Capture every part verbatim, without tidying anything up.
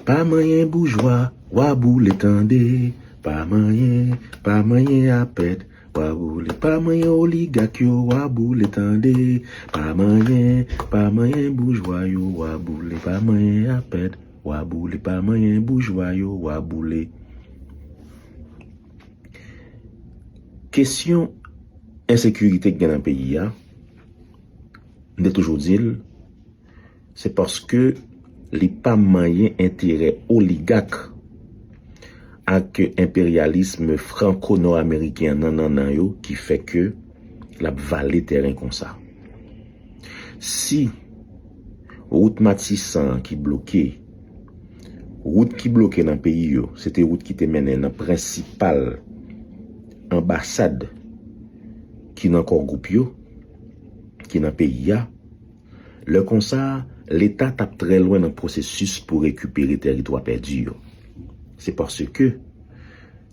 Pa manyen boujwa, w a boule tande. Pa manyen, pa manyen apèd, w a boule. Pa manyen oligak yo, w a boule tande. Pa manyen, pa manyen boujwa yo, w a boule. Pa manyen apèd, w a boule. Pa manyen boujwa yo, w a boule. Kesyon ensekirite k gen nan peyi a, m te toujou di l, se paske li pa manyen enterè oligak ak enperyalism franko-nò-ameriken an nan nannan yo ki fè ke l ap vale tèren konsa. Si wout Matisan an ki bloke, wout ki bloke nan peyi yo, se te wout ki te mennen nan prensipal anbasad ki nan Core Group yo, ki nan peyi a, lè konsa, Leta t ap trè lwen nan pwosesis pou rekipere tèritwa pèdi yo. Se paske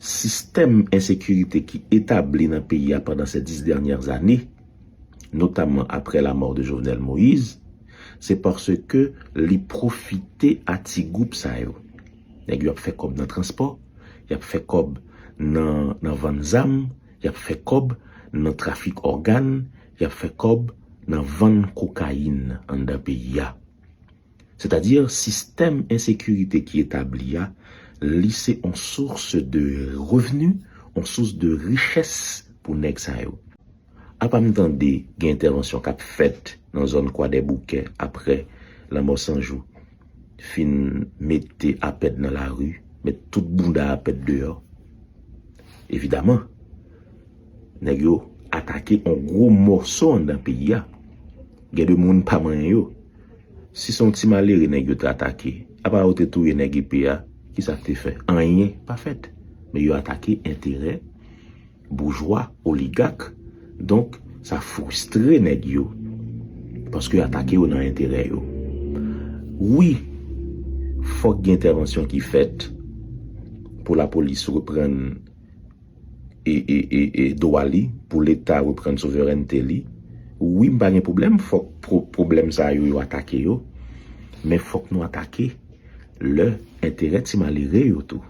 sistèm ensekirite ki etabli nan peyi a pandan se dis dènyè ane, notamman apre lamò de Jovenel Moïse, se paske li pwofite a ti gwoup sa yo. Nèg yo ap fè kòb nan transpò, y ap fè kòb nan, nan vann zam, y ap fè kòb nan trafik ògàn, y ap fè kòb nan vann kokayin anndan peyi a. Sètadi, sistèm ensekirite ki etabli a, li se yon sous de revni, yon sous de richès pou nèg sa yo. Apa m tande gen entèvansyon k ap fèt nan zòn Kwadèboukè apre lanmò Sanjou fin mete apèd nan lari, met tout bounda apèd deyò. Evidaman, nèg yo atake yon gwo mòso anndan peyi a. Gen de moun pa manyen yo. Si se yon ti malere nèg yo te atake, apa yo te touye nèg epe a, kisa k te fè? Anyen pa fèt. Men yo atake enterè boujwa, oligak. Donk, sa fristre nèg yo. Paske yo atake yo nan enterè yo. Wi, fòk gen entèvansyon ki fèt pou lapolis reprann e, e, e, e dwa li, pou Leta reprann souverènte li. Wi, m pa gen pwoblèm, fòk pwo-, pwoblèm sa yo, yo atake yo. Men fòk nou atake lè enterè ti malere yo tou.